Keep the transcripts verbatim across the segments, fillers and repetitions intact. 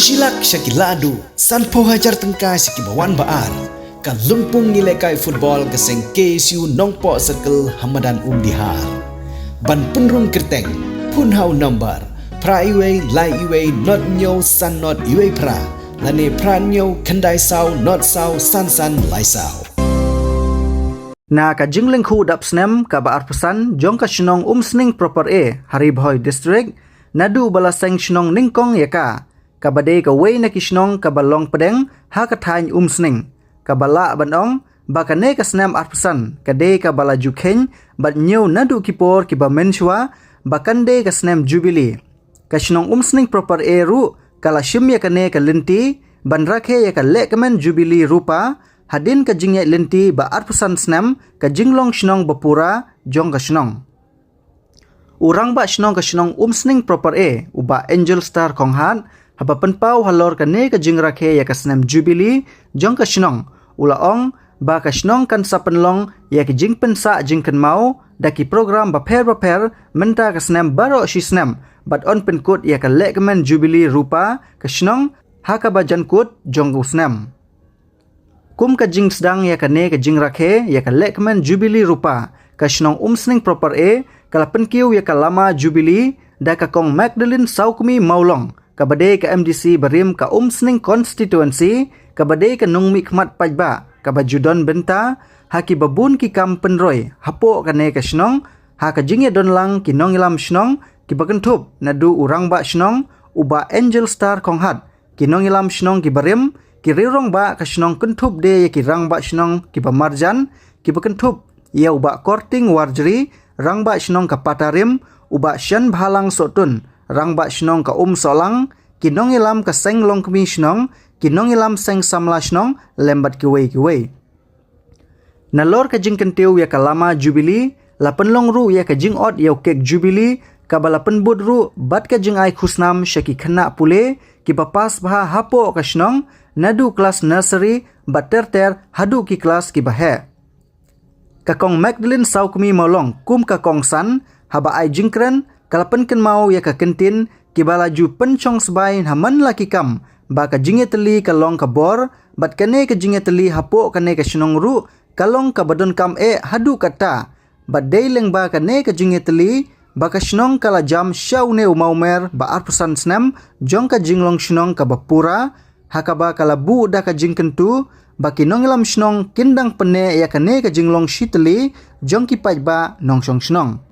Shi lak sha ki la duh, sanphew hajar tyngka sha ki ba wan ba ar. Ka lympung ngi lehkai football ka seng K S U Nongpoh Circle ha madan Umdihar. Ban pynrung kyrteng, phone ha u number phra wei lai wei not hynñiew san not wei phra, lane phra hynñiew khyndai saw not saw san san lai saw. Na ka jinglyngkhuh dap snem kaba arphew san jong ka shnong Umsning Proper A, ha Ri Bhoi District, naduh ba la seng shnong nyngkong ïa ka, kaba dei kawei na ki shnong kaba long pdeng ha ka thaiñ Umsning. Kaba lah ban ong ba kane ka snem arphew san ka dei kaba la ju kheiñ bad ñiew naduh ki por kiba mynshuwa ba kan dei ka snem Jubilee. Ka shnong Umsning Proper A ruh ka la shim ïa kane ka lynti ban rakhe ïa ka lehkmen Jubilee Rupa, hadien ka jingïaid lynti ba arphew san snem ka jinglong shnong ba pura jong ka shnong. U Rangbah Shnong ka shnong Umsning Proper A, u Bah Angel Star Khonghat, haba pynpaw halor kane ka jingrakhe ïa ka snem Jubilee jong ka shnong, u la ong ba ka shnong kan sa pynlong ïa ki jingpynsah jingkynmaw da ki program bapher bapher mynta ka snem baroh shi snem, bad yn pynkut ïa ka lehkmen Jubilee Rupa ka shnong ha kaba jan kut jong u snem. Kum ka jingsdang ïa kane ka jingrakhe ïa ka lehkmen Jubilee Rupa, ka shnong Umsning Proper A ka la pynkiew ïa ka lama Jubilee da ka Kong Magdalene Sawkmie Mawlong, kaba dei ka M D C barim ka Umsning Constituency, kaba dei ka nongmihkhmat paidbah kaba ju don bynta ha kiba bun ki kam pynroi hapoh kane ka shnong, ha ka jingïadon lang ki nongïalam shnong kiba kynthup naduh u Rangbah Shnong, u Bah Angel Star Khonghat, ki nongïalam shnong kiba rim, ki riew rangbah ka shnong kynthup de ïa ki rangbah shnong kiba marjan, kiba kynthup ïa u Bah Korting Warjri, Rangbah Shnong ka Patarim, u Bah Shanbhalang Sohtun, Rangbah Shnong ka Umsohlang, ki nongïalam ka Seng Longkmie Shnong, ki nongïalam Seng Samla Shnong, lem bad kiwei kiwei. Nalor ka jingkyntiew ïa ka lama Jubilee, la pynlong ruh ïa ka jingot ïa u kek Jubilee, kaba la pynbud ruh bad ka jingai khusnam sha ki khynnah pule kiba pass bha hapoh ka shnong, naduh klas nursery bad ter ter haduh ki klas kiba heh. Ka Kong Magdalene Sawkmie Mawlong kum ka kongsan, haba ai jingkren, ka la pynkynmaw ïa ka kyntien kiba la ju pynshong sbai na man la ki kam, ba ka jingïatylli ka long ka bor, bad kane ka jingïatylli hapoh kane ka shnong ruh ka long kaba donkam eh haduh katta, bad dei lyngba kane ka jingïatylli ba ka shnong ka la jam sha une u mawmer ba arphew san snem jong ka jinglong shnong kaba pura, ha kaba ka la buh da ka jingkyntu ba ki nongïalam shnong kin dang pynneh ïa kane ka jinglong shitylli jong ki paidbah nongshong shnong.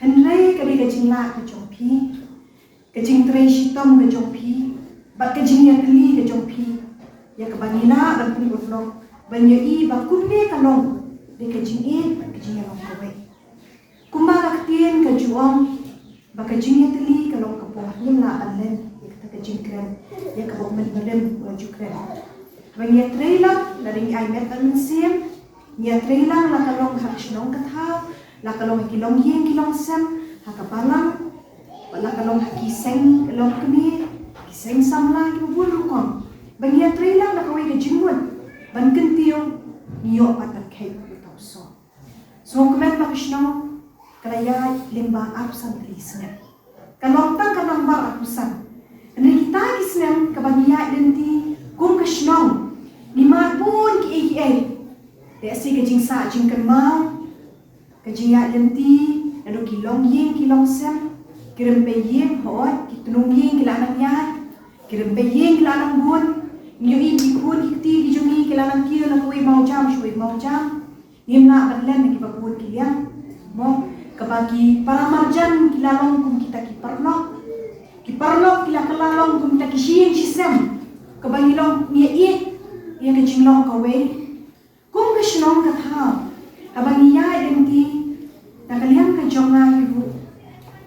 Hynrei ka dei ka jinglah ka jong phi, ka jingtrei shitom ka jong phi, bad ka jingïatylli ka jong phi, ïa kaba ngi lah ban pynurlong, ban ïohi ba kumne ka long dei ka jingïeit bad ka jingïalong kawei. Kumba ka ktien ka ju ong ba ka jingïatylli ka long ka por, ngim lah ban len ïa kata ka jingkren ïa kaba U Myntoi u la ju kren. Haba ngi ïatrei lang, lada ngi ai met bad mynsiem, ngi ïatrei lang, la ka long ha ka shnong ka thaw, la ka long ha ki longïing ki longsem, ha ka balang, bad la ka long ha ki seng longkmie, ki seng samla, kiba bun rukom. Ba ngi ïatrei lang da kawei ka jingmut ban kyntiew, ngi ïoh pat ban kheit ïa uta u soh. Sngewkmen ba ka shnong ka la ïaid lyngba arphew san tylli ki snem. Ka long tang ka nambar arphew san. Hynrei kita ki snem kaba ngi ïaid lynti kum ka shnong, ngi mad bun kiei kiei. Lehse ka jingsah jingkynmaw, ka jingïaid lynti naduh ki longïing ki longsem, ki rympei ïing, hooid, ki tnum ïing ki la nang ïaid, ki rympei ïing ki la nang bun. Ngi ïohi ba ki khun ki kti ki jong ngi ki la nang kiew na kawei mawjam sha kawei mawjam. Ngim lah ban len ïa kiba bun ki liang. Mo, kaba ki para marjan ki la long kum kita ki paralok. Ki paralok ki la kylla long kum kita ki shiïing shisem, kaba ngi long, ngi ïeit ïa ka jinglong kawei. Kum ka shnong ka thaw, haba ngi ïaid lynti, na ka liang ka jong nga hi ruh,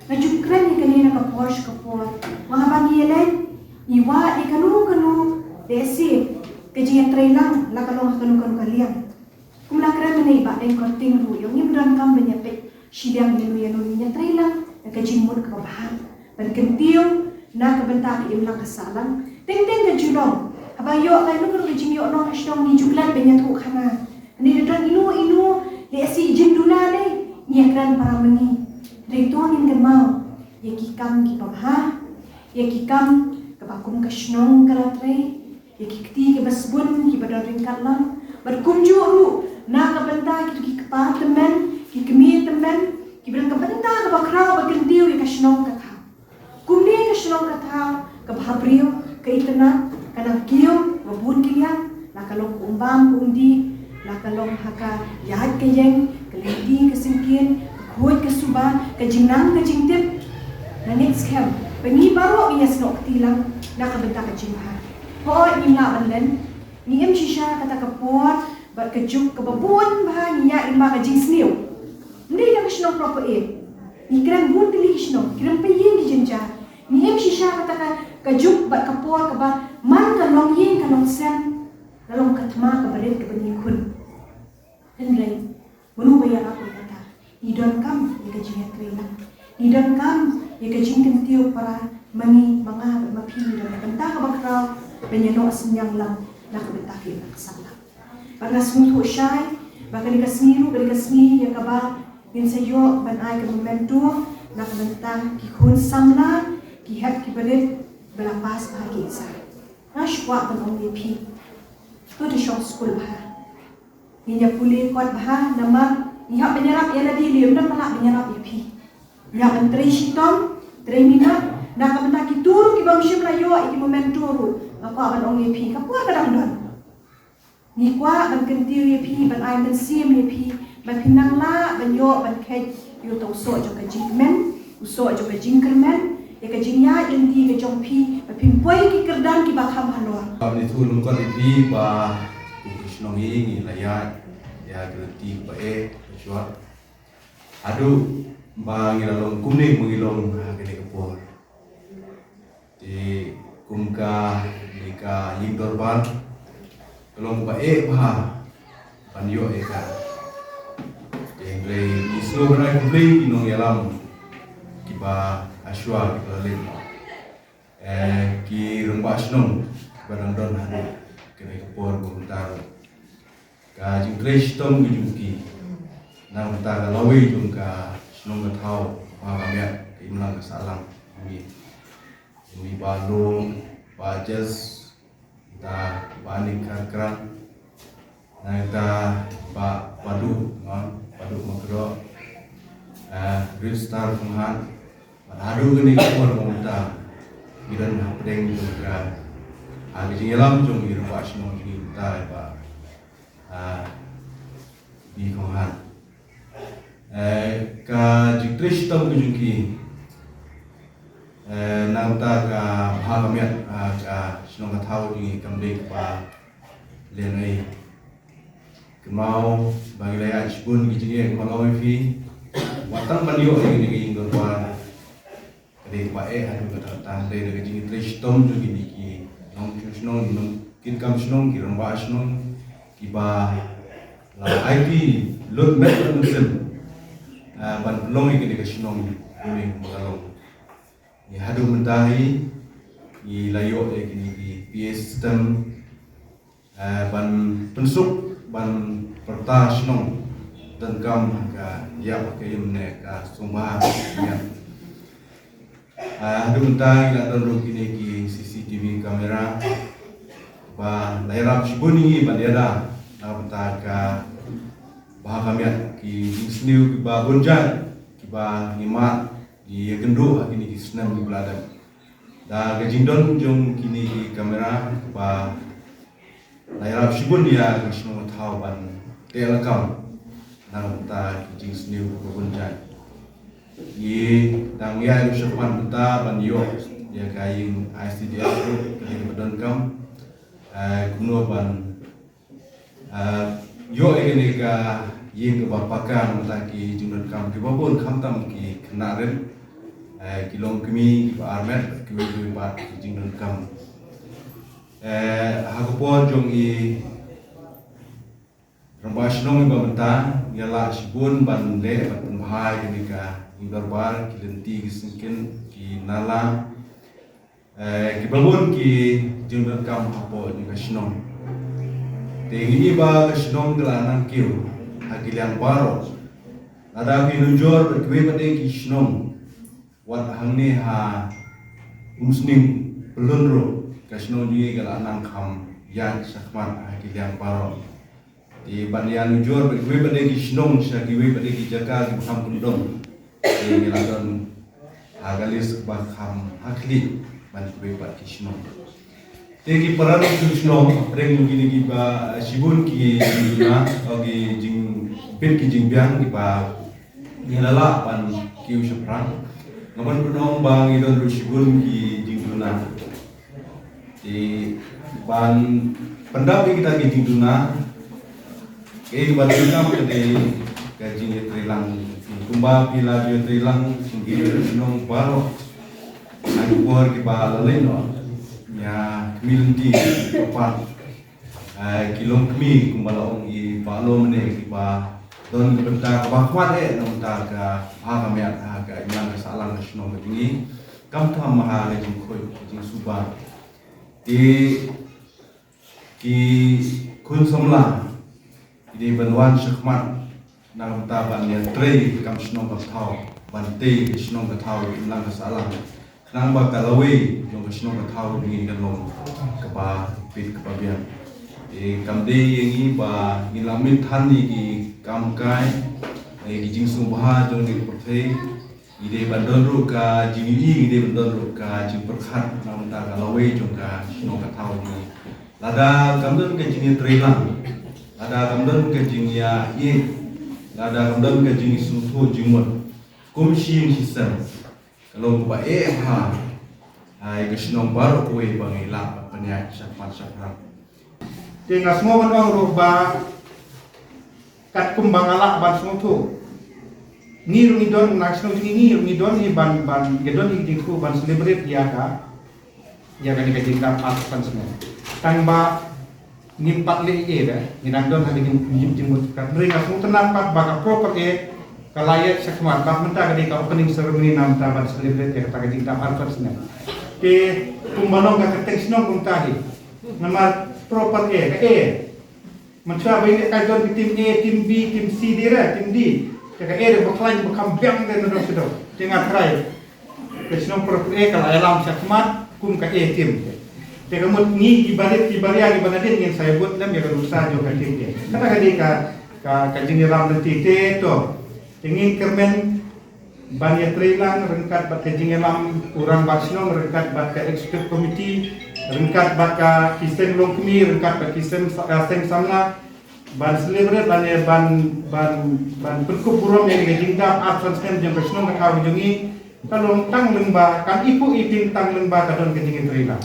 nga ju kren ïa kane na ka por sha ka por. Wat haba ngi ïaleit, ngi wad ïa kano kano, lehse ka jingïatrei lang la ka long ha kano kano ka liang. Kum la kren mynne i Bah Deng Kyrting ruh, ïa u ngim donkam ban ïapeit shiliang ïano ïano, ngi ïatrei lang da ka jingmut kaba bha ban kyntiew na ka bynta ka imlang ka sahlang. Teng teng ka ju long, haba ïoh kaei kano kano ka jingïohnong ha shnong, ngi ju klet ban ïathuhkhana. Hynrei lada don ino ino, lehse i jingduna ne, ngi ïakren para ma ngi. Hynrei to ngin kynmaw ïa ki kam kiba bha, ïa ki kam kaba kum ka shnong ka la trei, ïa ki kti kiba sbun kiba don ryngkat lang. Bad kumjuh ruh na ka bynta kito ki kpa tymmen, ki kmie tymmen, kiba don ka bynta kaba khraw ban kyntiew ïa ka shnong ka thaw. Kumne ka shnong ka thaw kaba ha briew, ka itynnad, ka nang kiew ha bun ki liang, la ka long ka um bam ka um dih, la ka long ha ka ïaid ka ïeng, ka lynti ka syngkien, ka khuid ka suba, ka jingnang ka jingtip. Nga ngeit skhem ba ngi baroh ngi ïasnoh kti lang na ka bynta ka jingbha. Hooid, ngim lah ban len, ngi im shisha kata ka por bad ka juk kaba bun bha ngi ïaid lyngba ka jingsniew. Ym dei tang ka shnong Proper Eight, ngi kren bun tylli ki shnong, ki rympei ïing ki jynjar. Ngi im shisha kata ka, ka juk bad ka por kaba man ka longïing ka longsem la long ka thma kaba rit kaba ngi khun. Hynrei mano ba ïarap ïa kata? Ngi donkam ïa ka jingïatreilang, ngi donkam ïa ka jingkyntiew para ma ngi, ma nga bad ma phi. Ngi don ka bynta kaba khraw ban ïanoh synñiang lang na ka bynta ka imlang ka sahlang. Bad nga sngewthuh shai ba kane ka sngi ruh ka dei ka sngi ïa kaba ngin sa ïoh ban ai ka memento na ka bynta ki khun samla, ki hep kiba rit ba la pass bha ki exam. Nga shu kwah ban ong ïa phi, to, to shong skul bha. Ngin ïa pule kot bha namar ngi hap ban ïarap ïa lade, lym dei ban lah ban ïarap ïa phi. Ngi hap ban trei shitom, trei minot na ka bynta kito ruh kiba ym shym la ïoh ïa ki memento ruh. Nga kwah ban ong ïa phi, ka por ka dang don. Ngi kwah ban kyntiew ïa phi, ban ai mynsiem ïa phi ba phin nang lah ban ïoh ban kheit ïa uto u soh jong ka jingkmen, u soh jong ka jingkyrmen, ïa ka jingïaid lynti ka jong phi, ba phin poi ki kyrdan kiba kham halor. Ba ngi ïathuh lyngkot ïa phi ba kum ka shnong hi ngi la ïaid ïa ka lynti kaba eh, kaba shuwa. Haduh ba ngi la long kumne ba ngi long ha kane ka por. Te kum kane ka ïing dorbar ka long kaba eh bha ban ïoh ïa ka. Te hynrei ngi sngewbha ban ai khublei ïa ki nongïalam kiba ha shuwa kiba la leit noh. Eh, ki rangbah shnong ba dang don haduh kane ka por ba mynta ruh. Ka jingtrei shitom ka jong ki na ka bynta ka lawei jong ka shnong ka thaw, ba ka miat ka imlang ka sahlang jong ngi. Jong ngi Bah Lum, Bah Jes, ta Bah Nik Kharkra, nangta Bah Padu, no, Padu Makro, eh, Red Star Pynghang, bad haduh kane ka por ba mynta ngi don hapdeng jong ka, ah, ka jingïalam jong i rangbah shnong jong ngi mynta, Bah, ah, Bi Konghan. Eh, ka jingtrei Trei shitom ka jong ki. Eh, nangta ka bha ka miat, ah, ka shnong ka thaw jong ngi kam dei kaba lehnohei. Kynmaw ba ngi la ïaid shibun ki jingeh, kynmaw ïa phi. Wat tang ban ïoh ïa kane ka ïing dorbar, ka dei kaba eh haduh katta katta, hynrei da ka jingtrei shitom jong kine ki nongshong shnong, nongkitkam shnong, ki rangbah shnong, kiba la aiti lut met lut mynsiem, ah, ban pynlong ïa kane ka shnong kumne kumba ka long. Ngi haduh mynta hi ngi la ïoh ïa kine ki P A system, eh, ban pynsuk, ban pyrta shnong donkam ha ka ïap ha ka im ne ka sngewbha. Eh, haduh mynta ngi la don ruh kine ki C C T V camera ba la ïarap shibun ïa ngi ban ïada na ka bynta ka bha ka miat, ki jingsniew kiba bun jait kiba ngi mad, ngi ïakynduh ha kine ki snem kiba la dep. Da ka jingdon jong kine ki camera ba la ïarap shibun ïa ka shnong ka thaw ban teh lakam na ka bynta ki jingsniew kiba bun jait. Ngi dang ïaid ruh shakhmat mynta ban ïoh ïa ka ïing I C D S ruh, ka dei kaba donkam, eh, kumno ban, eh, ïoh ïa kane ka ïing kaba paka na ka bynta ki jingdonkam kiba bun, khamtam ki khynnah rit, eh, ki longkmie kiba armet, kiwei kiwei pat ki jingdonkam. Eh, ha ka por jong i rangbah shnong iba mynta, ngi la lah shibun ban leh ban pynbha ïa kane ka ïing dorbar, ki lynti, ki syngkien, ki nala, eh, kiba bun ki jingdonkam hapoh jong ka shnong. Te ngi ïohi ba ka shnong ka la nang kiew ha ki liang baroh. Lada phi nujor bad kiwei pat de ki shnong, wat hangne ha Umsning Pyllun ruh, ka shnong jong ngi ka la nang kham ïaid shakhmat ha ki liang baroh. Te ban ïa nujor bad kiwei pat de ki shnong sha kiwei pat de ki jaka kiba kham kyndong, te ngi la don ha ka list ba kham ha khlieh ban kiwei pat ki shnong. Te ki para nongshong shnong, hapdeng jong kine kiba, eh, shibun ki jingduna, o ki jingbit ki jingbiang kiba ngi la lah ban kiew shaphrang. Nga ban pynong ba ngi don ruh shibun ki jingduna. Te ban pyndap ïa kita ki jingduna, kaei kaba donkam ka dei ka jingïatreilang. Kumba phi la ïatreilang sngewbha ïa ki nong baroh ha ki por kiba la leit noh, ïa khmih lynti, papat, eh, ki longkmie kumba la ong i Bah Lum mynne, kiba don ka bynta kaba khmat eh na ka bynta ka bha ka miat ha ka imlang ka sahlang ka shnong ka jong ngi, khamtam ha ka jingkhuid ka jingsuba. Te ki khun samla ki dei ban wan shakhmat na ka bynta ban ïatrei kam shnong ka thaw, ban tei ka shnong ka thaw imlang ka sahlang, khnang ba ka lawei jong ka shnong ka thaw jong ngi kan long kaba bit kaba biang. Te kam dei ïa ngi ba ngin lam mih than ïa ki kam kai, ïa ki jingsngewbha jong ngi ka pyrthei. Ngi dei ban don ruh ka jingïohi, ngi dei ban don ruh ka jingpyrkhat na ka bynta ka lawei jong ka shnong ka thaw jong ngi. Lada kam don ka jingïatreilang, lada kam don ka jingïaieit, lada kam don ka jingsngewthuh jingmut kum shi ïing shi sem, ka long kaba eh ha, ha ïa ka shnong baroh kawei ba ngi lah ban pynïaid shakhmat shaphrang. Te nga sngew ban ong ruh ba katkum ba nga lah ban sngewthuh, ngi ruh ngi don, na ka shnong jong ngi, ngi ruh ngi don hi ban, ban, ngi don hi ka jingthmu ban celebrate ïa ka, ïa kane ka jingdap arphew san snem. Tang ba ngim pat leh ei ei de, ngi dang don ha ka jing, jing, jingmut. Hynrei nga sngewtynnat pat ba ka proper ei ka la ïaid shakhmat, bad mynta ka dei ka opening ceremony na ka bynta ban celebrate ïa kata ka jingdap arphew san snem. Te kumba long ka kyrteng shnong kumta hi. Namar proper ei, ka ei, mynta ba ngi ka don ka team A, team B, team C, dei re, team D. Te ka ei dei ba khlaiñ ba kham biang de nadong shadong. Te nga trai, ka shnong proper ei ka la ïalam shakhmat kum ka A team. Te ka mut ngi kiba rit kiba ria kiba nadien ngin sa ïabud lem ïa ka nuksa jong ka team A. Kata ka dei ka, ka, ka jingïalam lynti te to. Te ngin kyrmen ban ïatreilang ryngkat bad ka jingïalam u rangbah shnong, ryngkat bad ka executive committee, ryngkat bad ka ki seng longkmie, ryngkat bad ki seng sa-, eh, seng samla. ban celebrate lane ban ban ban pynkup burom ïa ka jingdap arphew san snem jong ka shnong ka thaw ka jong ngi, ka long tang lyngba, kan ipoh i pyn tang lyngba ka don ka jingïatreilang.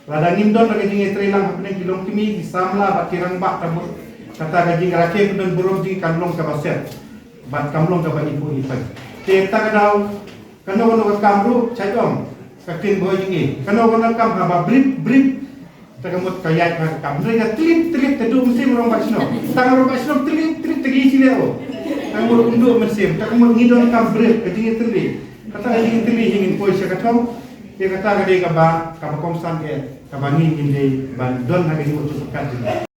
Lada ngim don ka jingïatreilang hapdeng ki longkmie, ki samla bad ki rangbah, ka mut kata ka jingrakhe pynburom jong ngi kan long kaba set bad kam long kaba ipoh i pyn. Te ta ka daw, kano kano ka kam ruh, cha ong ka ktien Bhoi jong ngi, kano kano ka kam haba brit brit, ta ka mut ka ïaid ha ka kam. Hynrei ka tlip tlip te duh mynsiem, rong bah shnong. Tang rong bah shnong tlip tlip te ki sile o. Ta ka mut ym duh mynsiem, ta ka mut ngi donkam bret, ka jingïatylli. Kata ka jingïatylli hi ngin poi sha ka thong. Te kata ka dei kaba, kaba kongsan eh, kaba ngi ngin dei ban don ha ka jingmut jingpyrkhat jong ngi.